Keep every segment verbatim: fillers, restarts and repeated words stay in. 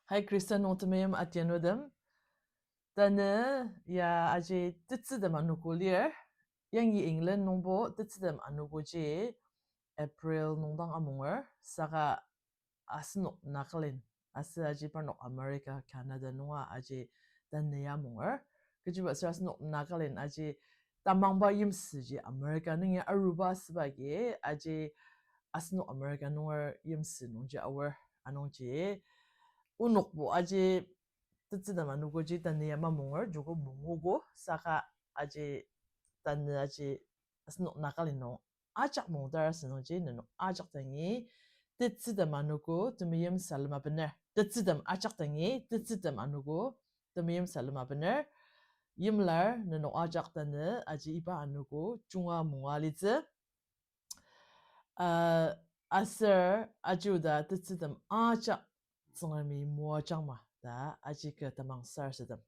Hai Khrista nung temeim atianutem. Tanü ya aji tetsütem anogo lir. Yangi England nungbo tetsütem anogoji April nungdang amunger, saka asenok Nagaland, aser aji parnok America, Canada nunga aji tanü ya amunger. Kechiba aser asenok Nagaland aji tamangba yimsüji America nungi aruba asüba agi aji asenok America nunger yimsü nungji aor anungji. Onokbo aji tetsütem anogoji tanü ya mamunger, joko mungogo, saka aji tanü aji asenok Nagaland nung ajak mungdar asünungji nenok ajak dangi tetsütem anogo temeim salem abener. Tetsütem ajak dangi tetsütem anogo temeim salem abener. Yimlar nenok ajak tanü aji iba anogo junga munga litsü. Uh, aser aji oda tetsütem ajak Tsüngremi moajangma ta aji kü tamang sarasadem.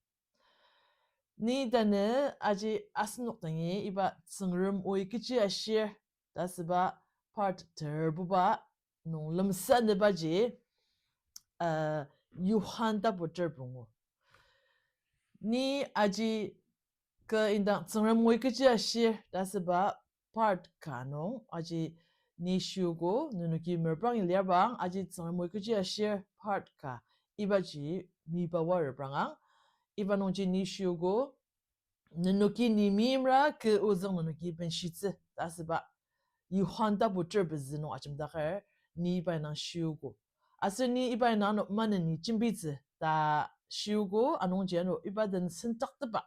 Ni tanü aji asenok dangi iba Tsüngrem oi kechi ashir ta asüba part terbuba nung lemsatepbaji, uh, Johan tapu ter pungu. Ni aji kü indang Tsüngrem oi kechi ashir ta asüba part ka nung aji ni shiogo, nenoki merprangi liabang aji Tsüngrem oi kechi ashir part ka ibaji miba wa reprangang. Iba nungji ni shiogo, nenoki ni meimra kü ozüng nenoki benshitsü ta asüba Johan tapu ter pezü nung ajemdaker ni iba indang shiogo. Aser ni iba indang ano maneni jembitsü ta shiogo, anungji ano iba den sendaktepba.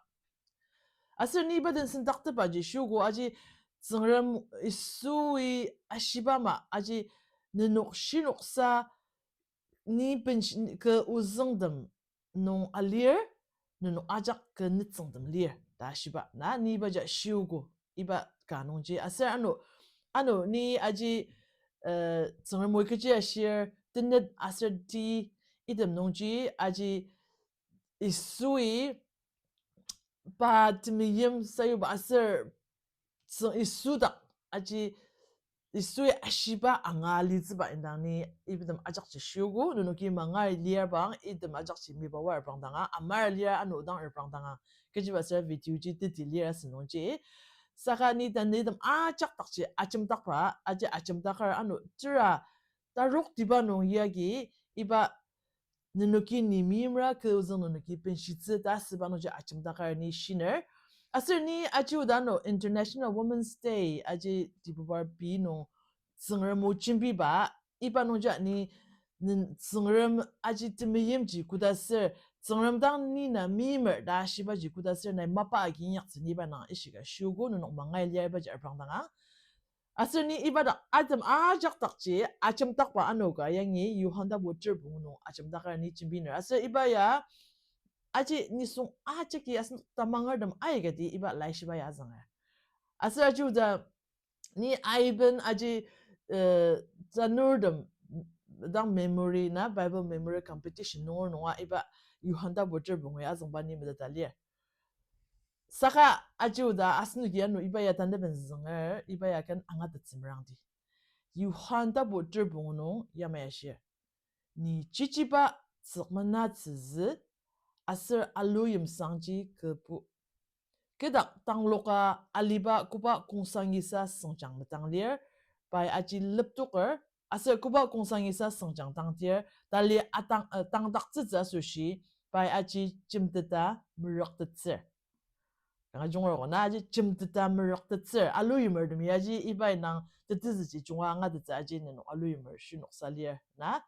Aser ni iba den sendaktepbaji shiogo aji Tsüngrem Yisui ashiba ama aji nenok shinoksa ni benshi kü ozüngtem nung alir, nenok ajak kü nütsüngtem lir ta shiba. Na ni ibaji shiogo, iba ka nungji. Aser ano, ano ni aji, uh, Tsüngrem oi kechi ashir tenet aser ti item nungji aji Yisui pa temeim sayuba aser Tsü- Yisu dak aji Yisui ashiba anga litsüba indang ni ibatem ajakji shiogo, nenoki mangai liarbang item ajakji miba wa reprangdanga, amar liar ano dang reprangdanga. Kechiba ser video ji teti lir asünungji. Saka ni tanü item ajak dakji ajemdakba, aji ajemdaker ano tera tarok tiba nung yagi iba nenoki ni meimra kü ozüng nenoki benshitsü ta asüba nungji ajemdaker ni shiner. Aser ni aji oda ano International Women's Day aji Dibubar pei nung Tsüngrem o jembiba, iba nungji ni nen- Tsüngrem aji temeimji koda ser, Tsüngrem dang ni na meimer ta shibaji koda ser nai mapa agi inyaktsü ni iba nung ishika shiogo, nenok mangai lia ibaji reprangdanga. Aser ni iba dak item ajak dakji ajemdakba anoka yangi Johan tapu ter pungu nung ajemdaker ni jembiner. Aser iba ya aji nisung ajaki asen tamangertem aikati iba laishiba ya azünger. Aser aji oda ni aiben aji, eh, tanurtem dang memory na Bible memory competition nunger nunga iba Johan tapu ter pungu ya azüngba ni meteta lir. Saka aji oda asenoki ano iba ya taneben zünger, iba ya ken angatettsü merangdi. Johan tapu ter pungu nung yamai ashir. Ni chichiba tsükmenatsüzü aser alu yimsangji kübu. Kü dak tangloka aliba koba kongsangisa süngjang metang lir, pai aji leptoker, aser koba kongsangisa süngjang tangtir, tali atang, eh, tangdaktsütsü asoshi, pai aji jemteta merüktettsür. Kanga jungur ko na aji jemteta merüktettsür. Alu yimertemi aji iba indang tetezüji junga angatettsü aji nenok alu yimer shinoksa lir na.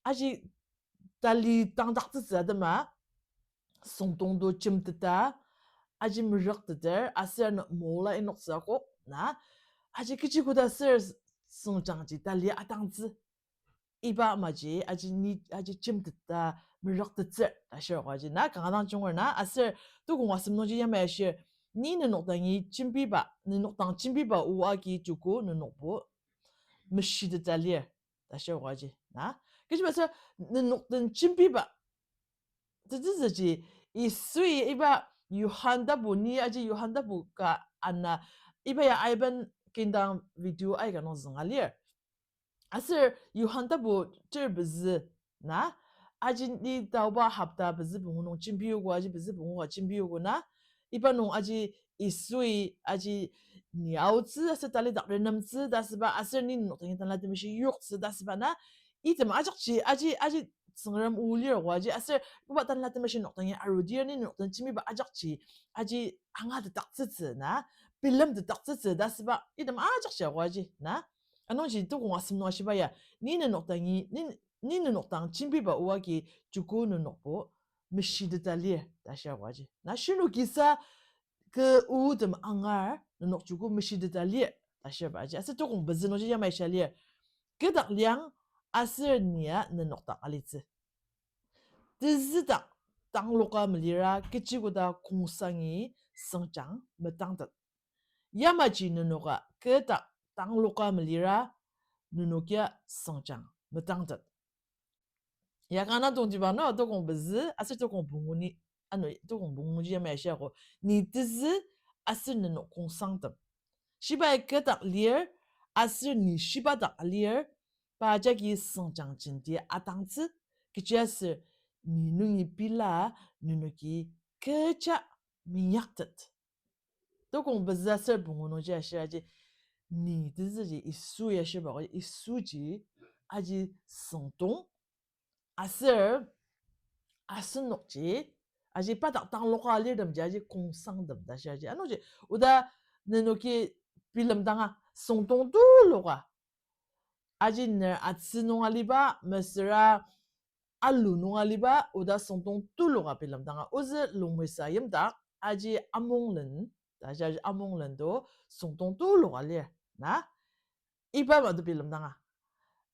Aji tali tangdaktsütsü atema süngdongdo jemteta aji merükteter aser ano mola inoktsü akok na. Aji kechi koda ser süngjangji tali atangtsü. Iba amaji aji ni aji jemteta merüktettsür ta shiroko aji na kanga dang jungur na aser tukong asem nungji yamai ashir ni nenok dangi jembiba, nenok dang jembiba o agi joko nenokbo meshiteta lir ta shiroko aji na. Kechiba ser nenok den jembiba tetezüji Yisui iba Johan tapu ni aji Johan tapu ka ana iba ya aiben kindang video aika nung zünga lir. Aser Johan tapu ter pezü na, aji ni taoba hopta pezü pungu nung jembiogo, aji pezü pungu ka jembiogo na. Iba nung aji Yisui aji ni aotsü aser talidak renemtsü ta asüba aser ni nenok dangi Tanela Temeshi yoktsü ta asüba na. Item ajakji aji, aji Tsüngrem o lir ogo aji aser iba Tanela Temeshi nenok dangi arudir ni nenok dang jembiba ajakji aji angatetdaktsütsü na, bilemtetdaktsütsü ta asüba item ajakji ogo aji na. Anungji tukong asem nung ashiba ya, ni nenok dangi, ni, ni nenok dang jembiba o agi joko nenokbo meshiteta lir ta ashir ogo aji. Na shirnokisa kü otem angar nenok joko meshiteta lir ta ashirba aji. Aser tukong pezü nungji yamai shia lir. Kü dak liang aser nia nenok dak alitsü. Tezü dak tangloka melira kechi koda kongsangi sengjang metangtet. Yamaji nenoka kü dak tangloka melira nenok ya sengjang metangtet. Ya kanga tongtiba no tukong pezü aser tukong punguni, ano tukong punguji yamai ashia ko, ni tezü aser nenok kongsangtem. Shibai kü dak lir aser ni shiba dak alir, pa jagi sengjang jenti atangtsü, kechiaser ni nungi pila nenoki kecha minyaktet. Tukong pezü aser pungu nungji ashir aji, ni tezüji Yisu ya ashiba, Yisuji aji süngdong, aser asenokji, aji pa dak tangloka alirtemji aji kongsangtem ta ashir aji. Anungji, oda nenoki bilemdanga süngdong tuluka, aji ner atsü nung aliba, mesüra alu nung aliba, oda süngdong tuluka bilemdanga ozü Longmisa yimdak aji amonglen, ta aji amonglen to süngdong tuluka lir na. Iba mado bilemdanga,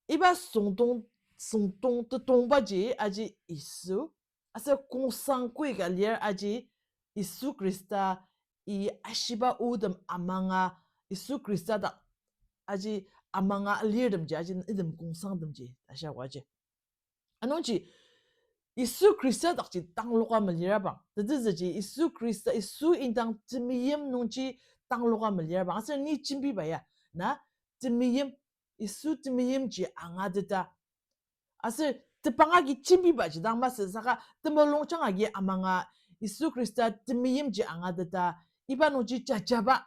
iba süngdong, süngdong tetongbaji aji Yisu, aser kongsang koika lir aji Yisu Khrista, i ashiba otem amanga, Yisu Khrista dak aji amanga alirtemji aji item kongsangtemji ta ashir ogo aji. Anungji Yisu Khrista dakji tangloka melirabang, tetezüji Yisu Khrista, Yisu indang temeim nungji tangloka melirabang aser ni jembiba ya na, temeim, Yisu temeimji angateta aser tepang agi jembibaji dang masü saka temulungjang agi amanga Yisu Khrista temeimji angateta iba nungji jajaba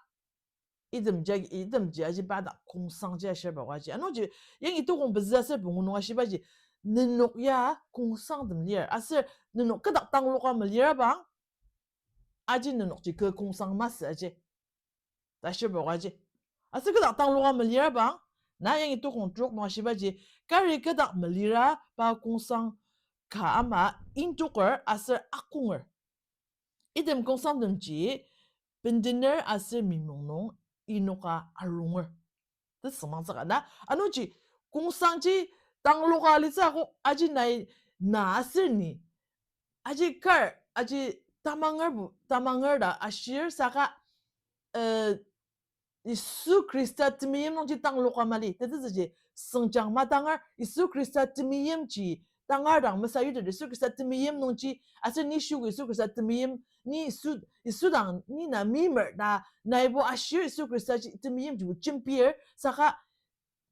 item ja, itemji aji pa dak kongsangji ashirba ogo aji. Anungji yangi tukong pezü aser pungu nung ashibaji, nenok ya kongsangtem lir aser nenok kü dak tangloka melirabang, aji nenokji kü kongsang masü aji ta ashirba ogo aji. Aser kü dak tangloka melirabang, na yangi tukong trok nung ashibaji, kari kü dak melira pa kongsang ka ama intoker aser akonger. Item kongsangtemji bendener aser mimung nung inoka arunger. Tesüngmangtsüka na, anungji kongsangji tangloka alitsü akok aji nai na aser ni aji kar, aji tamangerbo, tamanger ta ashir saka, eh, Yisu Khrista temeim nungji tangloka mali, tetezüji sengjang matanger, Yisu Khrista temeimji tangar dang mesayutet, Yisu Khrista temeim nungji, aser ni shiogo Yisu Khrista temeim, ni Yisu, Yisu dang ni na meimer ta, naibo ashir Yisu Khrista ji, temeimjibo jembir, saka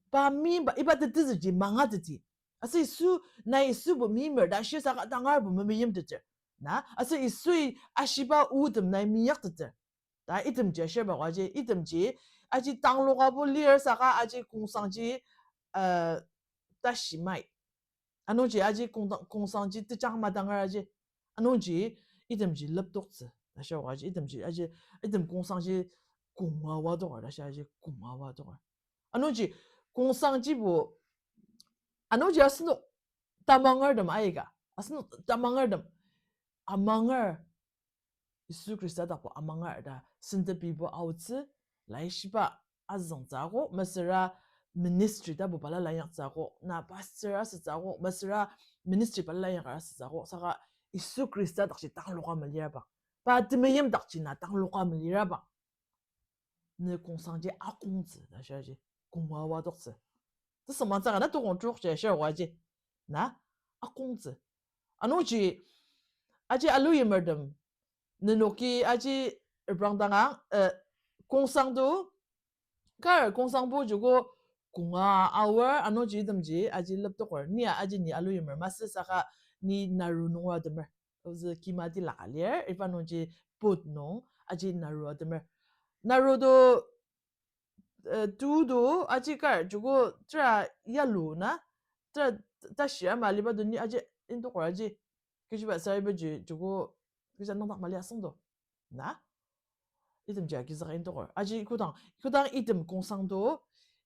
pa meimba, iba tetezüji mangateti. Aser Yisu, nai Yisubo meimer ta ashir saka tangarbo memeimteter. Na, aser Yisui ashiba otem nai minyakteter ta itemji ashirba ogo aji, itemji aji tanglokabo lir saka aji kongsangji, uh, tashi mai. Anungji aji kong-, kongsangji tejang madanger aji. Anungji itemji leptoktsü ta ashirba ogo aji, itemji aji, item kongsangji kongawa dokar ta ashi aji kongawa dokar. Anungji kongsangjibo, anungji asenok tamangertem aika, asenok tamangertem amanger, Yisu Khrista dakbo amanger ta sentepibo aotsü, laishiba azüngtsü akok, mesüra ministry tapu balala inyaktsü akok, na pastor asütsü akok, mesüra ministry balala inyakar asütsü akok, saka Yisu Khrista dakji tangloka melirabang, pa temeim dakji na tangloka melirabang, ne kongsangji akongtsü ta ashi aji, kongawa doktsü. Tesüngmangtsüka na tukong trokji ashir ogo aji. Na, akongtsü. Anungji, aji alu yimertem, nenoki aji reprang dangang, eh, kongsang to, kar kongsangbo joko konga aor, anungji itemji aji leptoker. Nia aji ni alu yimer masü saka ni naru nunga atemer. Ozü kima tilaka lir, iba nungji pot nung aji naru atemer. Naru to, eh, tu to aji kar, joko tera yalu na, tera tashi ama aliba to ni aji intoker aji. Kechiba sa ibaji, joko kecha nangdak mali asüng to. Na? Itemji agizük intoker. Aji kodang, kodang item kongsang to,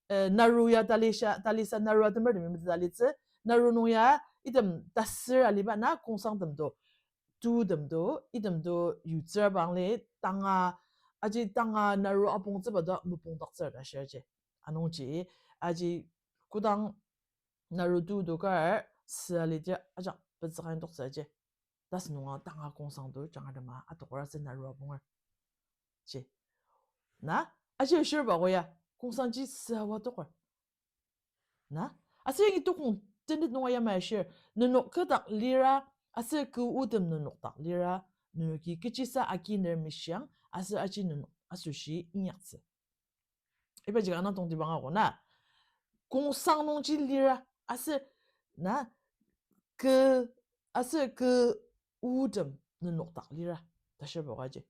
eh, naru ya talisa, talisa naru atemer temi mete talitsü, naru nung ya item tasür aliba na kongsangtem to, tutem to, item to yutsür bangli tanga, aji tanga naru apongtsüba to mopongdaktsür ta shirji. Anungji, aji kodang naru tu to kar, sü aliji ajak pezüka indoktsü ji. Tas nunga tanga kongsang to jangatema atoker aser naru aponger. Ji. Na? Aji ashirba koya, kongsangji süawa toker. Na? Aser yangi tukong tenet nunga yamai ashir, nenok kü dak lira, aser kü otem nenok dak lira, nenoki kechisa akiner mishiang, aser aji nenok asoshi inyaktsü. Ibaji kanga tongtibang ako na. Kongsang nungji lira, aser, na, kü, aser kü otem nenok dak lira ta shirba koaji.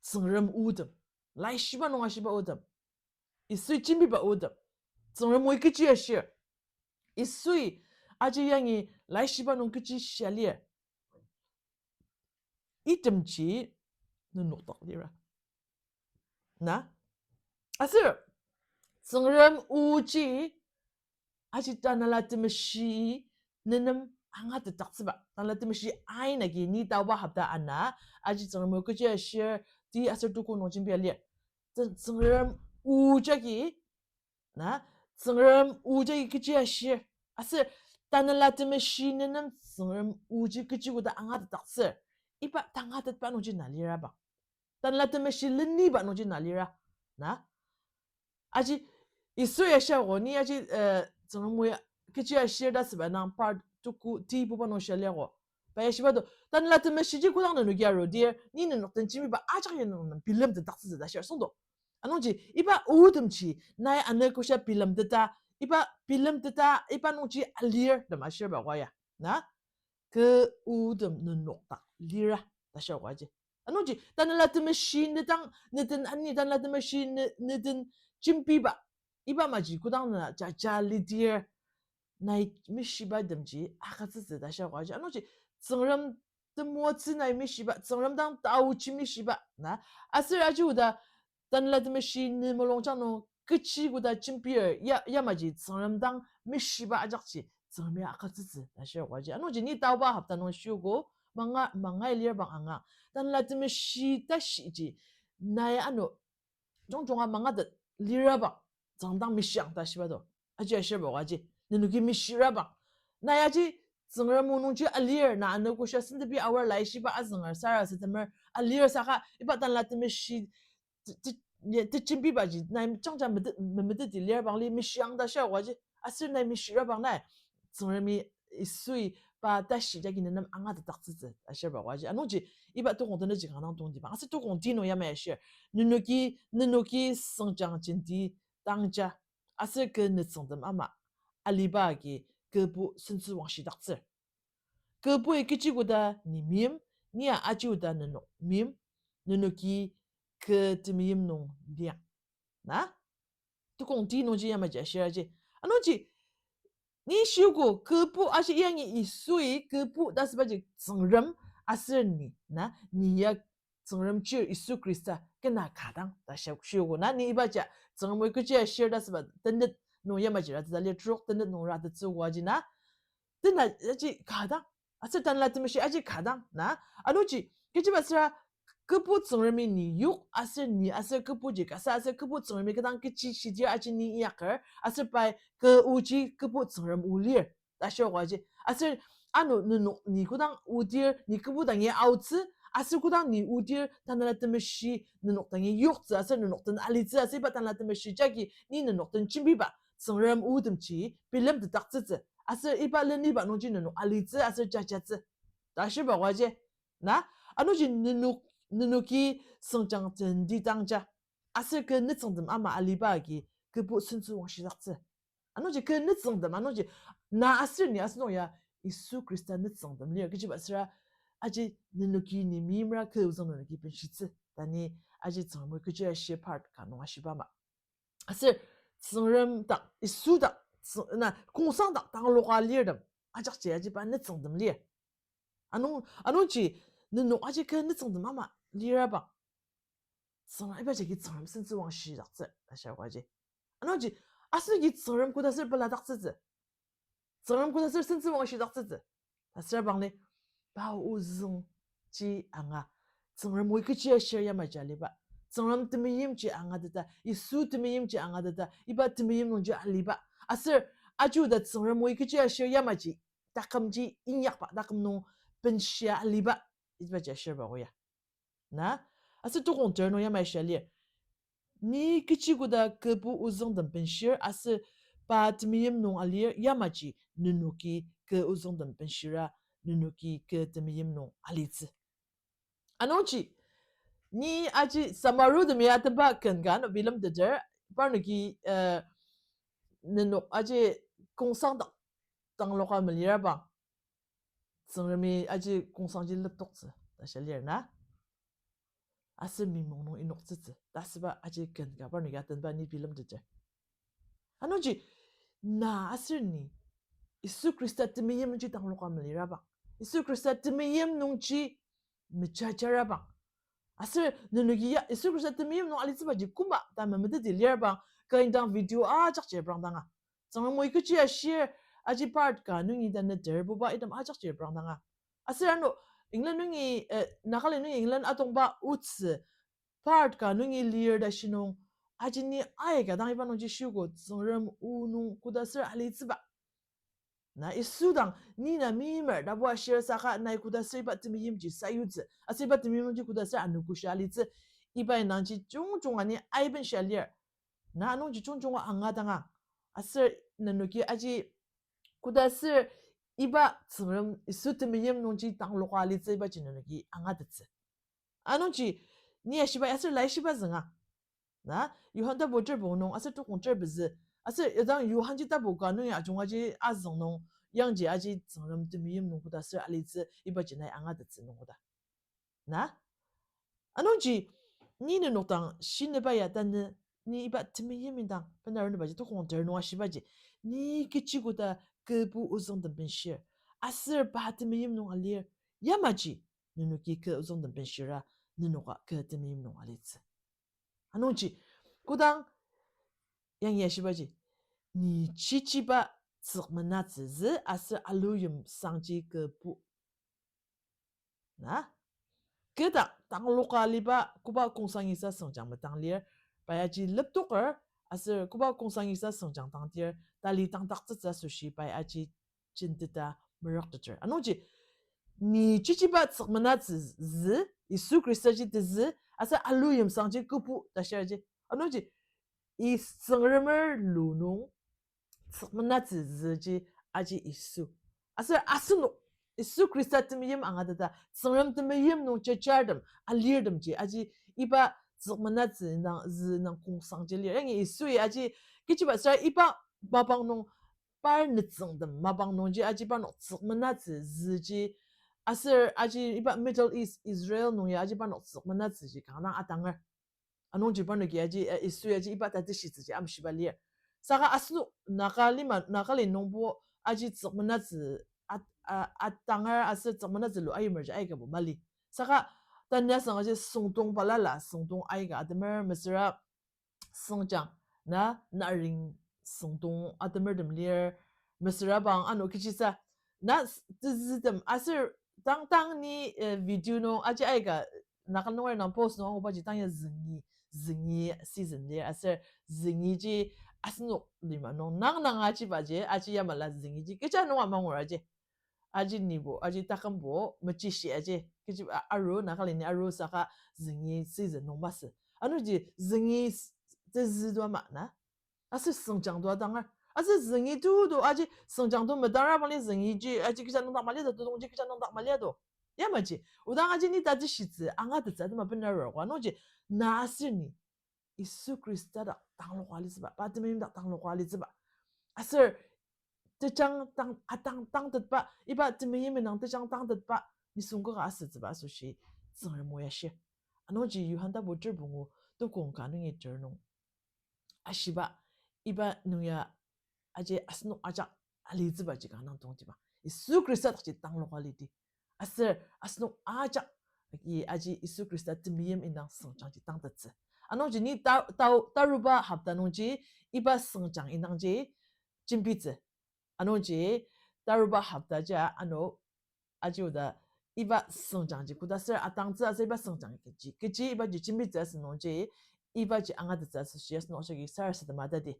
Tsüngrem otem. Laishiba nung ashiba otem. Yisui jembiba otem. Tsüngrem oi kechi ashir. Yisui aji yangi laishiba nung kechi shia lir. Itemji nenok dak lira. Na? Aser, Tsüngrem oji, aji Tanela Temeshi nenem angatetdaktsüba. Tanela Temeshi ain agi ni taoba hopta ana, aji Tsüngrem o kechi ashir, ti aser tuko nung jembia lir. Tsü-, Tsüngrem o jagi, na, Tsüngrem oji kechi ashir. Aser Tanela Temeshi nenem Tsüngrem oji kechi koda angatetdaktsür. Iba tangatetba nungji na lirabang. Tanela Temeshi leniba nungji na lira. Na? Aji, Yisui ashia ko, ni aji, eh, Tsüngrem o ya kechi ashir ta süba nang part tuko ti buba nung shia lir ko. Pa ya shiba to, Tanela Temeshiji kodang nenoki arudir, ni nenok den jembiba ajak ya nung nem bilemtetdaktsütsü ta shir süngdo. Anungji, iba otemji, nai ano kasa bilemteta, iba bilemteta, iba nungji alir, ta ma shirba koa ya. Na? Kü otem nenok dak lira, ta shia koaji. Anungji, Tanela Temeshi ne dang, ne den ani, Tanela Temeshi ne, ne den jembiba. Iba maji kodang na jaja lidir, nai mishiba temji agütsütsü ta shia koaji. Anungji, Tsüngrem temoatsü nai mishiba, Tsüngrem dang taochi mishiba, na. Aser aji oda, Tanela Temeshi ne mulungjang nung kechi koda jembir, ya, yamaji Tsüngrem dang mishiba ajakji, Tsüngremi agütsütsü ta shia koaji. Anungji ni taoba hopta nung shiogo, manga, mangai lirabang angang. Tanela Temeshi tashiji, nai ano, jongjong a mangatet lirabang, Tsüngrem dang mishiang ta shiba to. Aji ashirba koaji, nenoki mishirabang. Nai aji, Tsüngrem o nungji alir, na ano kasa sentepi aor laishiba azünger sarasademer alir saka, iba Tanela Temeshi te-, te-, ne-, tejembibaji, nai jangja mete-, memeteti lirabangli mishiang ta shia koaji. Aser nai mishirabang nai, Tsüngremi Yisui pa tashi jagi nenem angatetdaktsütsü ta shirba koaji. Anungji, iba tukong tenet ji kanga dang tongtibang. Aser tukong ti nung yamai ashir, nenoki, nenoki sengjang jenti dangja, aser kü nütsüngtem ama aliba agi kübu sentsü wangshidaktsür. Kübui kechi koda ni meim, nia aji oda nenok meim, nenoki kü temeim nung liang. Na? Tukong ti nungji yamaji ashiraji. Anungji, ni shiogo kübu ashi yangi Yisui kübu ta sübaji Tsüngrem aser ni, na, ni ya Tsüngrem chir Yisu Khrista kena ka dang ta shia-, shiogo na, ni ibaji Tsüngrem o kechi ashir ta süba tenet nung yamaji rateta lir trok tenet nung ratettsü koaji na. Tena aji ka dang. Aser Tanela Temeshi aji ka dang na. Anungji, kechiba süra kübu Tsüngremi ni yok, aser ni, aser kübuji kasa, aser kübu Tsüngremi kü dang kechi shidir aji ni inyaker, aser pai kü oji kübu Tsüngrem o lir ta shia koaji. Aser ano nenok ni kodang odir, ni kübu dangi aotsü, aser kodang ni odir, Tanela Temeshi nenok dangi yoktsü, aser nenok den alitsü, aser iba Tanela Temeshi jagi ni nenok den jembiba, Tsüngrem otemji bilemtetdaktsütsü, aser iba leniba nungji nenok alitsü, aser jajatsü ta shiba koaji. Na, anungji nenok, nenoki sengjang jenti dangja, aser kü nütsüngtem ama aliba agi kübu sentsü wangshidaktsü. Anungji kü nütsüngtem, anungji na aser ni asenok ya Yisu Khrista nütsüngtem lir. Kechiba süra aji nenoki ni meimra kü ozüng nenoki benshitsü. Ta ni aji Tsüngrem o kechi ashir part ka nung ashiba ama. Aser Tsüngrem dak, Yisu dak, Tsü-, na, kongsang dak tangloka lirtem. Ajakji aji pa nütsüngtem lir. Anung, anungji nenok aji kü nütsüngtem ama lirabang, Tsüngrem, iba jagi Tsüngrem sentsüwangshidaktsü ta shia aji. Anungji, asenoki Tsüngrem kodaser peladaktsütsü. Tsüngrem kodaser sentsüwangshidaktsütsü. Ta süra bangli, pa ozüng ji anga. Tsüngrem o kechi ashir yamaji aliba. Tsüngrem temeimji angateta, Yisu temeimji angateta, iba temeim nungji aliba. Aser aji oda Tsüngrem o kechi ashir yamaji, takümji inyakba, taküm nung benshia aliba, ibaji ashirba oya. Na, aser tukong ter nung yamai shia lir. Ni kechi koda kübu ozüngtem benshir, aser pa temeim nung alir, yamaji nenoki kü ozüngtem benshira, nenoki kü temeim nung alitsü. Anungji, ni aji samaru temi atemba ken ka ano bilemteter, parnoki, eh, nenok aji kongsang dak tangloka melirabang, Tsüngremi aji kongsangji leptoktsü ta shia lir na. Aser mimong nung inoktsütsü ta asüba aji ken ka parnoki atenba ni bilemteter. Anungji, na aser ni Yisu Khrista temeim nungji tangloka melirabang, Yisu Khrista temeim nungji mejajarabang, aser nenoki ya Yisu Khrista temeim nung alitsübaji koma ta memeteti lirabang, kü indang video ajakji reprangdanga. Tsüngrem o kechi ashir, aji part ka nungi ta neterbuba item ajakji reprangdanga. Aser ano England nungi, eh, Nagaland nungi England atongba otsü part ka nungi lir ta shinung, aji ni aika dang iba nungji shiogo Tsüngrem o nung kodaser alitsüba. Na Yisu dang ni na meimer tabu ashir saka nai kodaser iba temeimji sayutsü, aser iba temeim nungji kodaser anogoshia alitsü, iba indangji jungjunga ni aibenshia lir. Na anungji jungjunga angadangang. Aser nenoki aji kodaser iba Tsüngrem Yisu temeim nungji tangloka alitsü ibaji nenoki angatettsü. Anungji ni ashiba aser laishiba zünga. Na, Johan tapu ter pungu nung aser tukong ter pezü. Aser idang Johanji tapu ka nungi ajungaji azüng nung, yangji aji Tsüngrem temeim nung kodaser alitsü ibaji nai angatettsü nung koda. Na? Anungji, ni nenok dang shineba ya tanü, ni iba temeim indang benarunebaji tukong ter nung ashibaji, ni kechi koda kübu ozüngtem benshir, aser pa temeim nung alir, yamaji nenoki kü ozüngtem benshira, nenoka kü temeim nung alitsü. Anungji, kodang yangi ashibaji, ni chichiba tsükmenatsü zü aser aluyim sangji kübu. Na? Kü dak tangloka aliba koba kongsangisa sengjang metang lir, pai aji leptoker, aser koba kongsangisa sengjang tangdir, tali tangdaktsütsü asoshi pai aji jenteta merokteter. Anungji, ni chichiba tsükmenatsü zü, Yisu Khristaji tezü, aser aluyim sangji kübu ta shiraji. Anungji, i Tsüngremer lu nung tsükmenatsü züji aji Yisu. Aser asenok Yisu Khrista temeim angateta, Tsüngrem temeim nung jajadem, alirtemji aji iba tsükmenatsü indang, zü indang kongsangji lir. Yangi Yisui aji kechiba süra iba mapang nung par nütsüngtem mapang nungji aji parnok tsükmenatsü züji, aser aji iba Middle East, Israel nung ya aji parnok tsükmenatsüji kanga dang atanger. Anungji parnoki aji, eh, Yisui aji iba tatishitsüji amshiba lir. Saka asenok Naga lima, Nagaland nungbo aji tsükmenatsü at-, a-, atanger aser tsükmenatsü lu ayimerji aikabo mali. Saka tanü asang aji süngdong balala, süngdong aika atemer mesüra süngjang, na, naring süngdong atemertem lir, mesüra bang ano kechisa, na s-, tezütem aser tang tang ni, eh, video nung aji aika Naga nunger nung post nung angubaji tang ya züngi, züngi season lir, aser züngiji asenok lima nung nang nang ajibaji, aji yamala züngiji kecha nung amangur aji. Aji nibo, aji takümbo, mechishi aji, kechi a-, aru, Nagaland ni aru saka züngi season nung masü. Anungji züngi s-, tezü dua ma na? Aser süngjang dua tangar. Aser züngi tu tu, aji süngjang tu metangra bangli züngiji, aji kecha nüngdak mali ta, tudongji kecha nüngdak mali to. Yamaji, odang aji ni tatishitsü, angatettsü atema benaruogo. Anungji, na aser ni Yisu Khrista dak tangloka alitsüba, pa temeim dak tangloka alitsüba. Aser tejang tang, atang tangtetba, iba temeim indang tejang tangtetba nisung kaka asütsüba asoshi Tsüngrem o ya shir. Anungji Johan tapu ter pungu tukong ka nungi ter nung ashiba, iba nung ya aji asenok ajak alitsübaji kanga dang tongtiba. Yisu Khrista dakji tangloka lidi. Aser asenok ajak agi aji Yisu Khrista temeim indang süngjangji tangtettsü. Anungji ni ta, ta, taruba hopta nungji iba süngjang indangji jembitsü. Anungji taruba hopta ja ano aji oda iba süngjangji koda ser atangtsü aser iba süngjang kechi, kechi ibaji jembitsü asü nungji ibaji angatettsü asoshi asenok ajaki sarasadema tadi.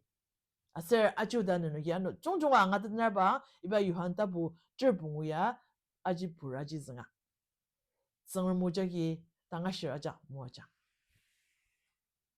Aser aji oda nenoki ano jungjunga angatetnarba iba Johan tapu ter pungu ya aji pur aji zünga. Tsüngrem o jagi tangashir ajak moajang.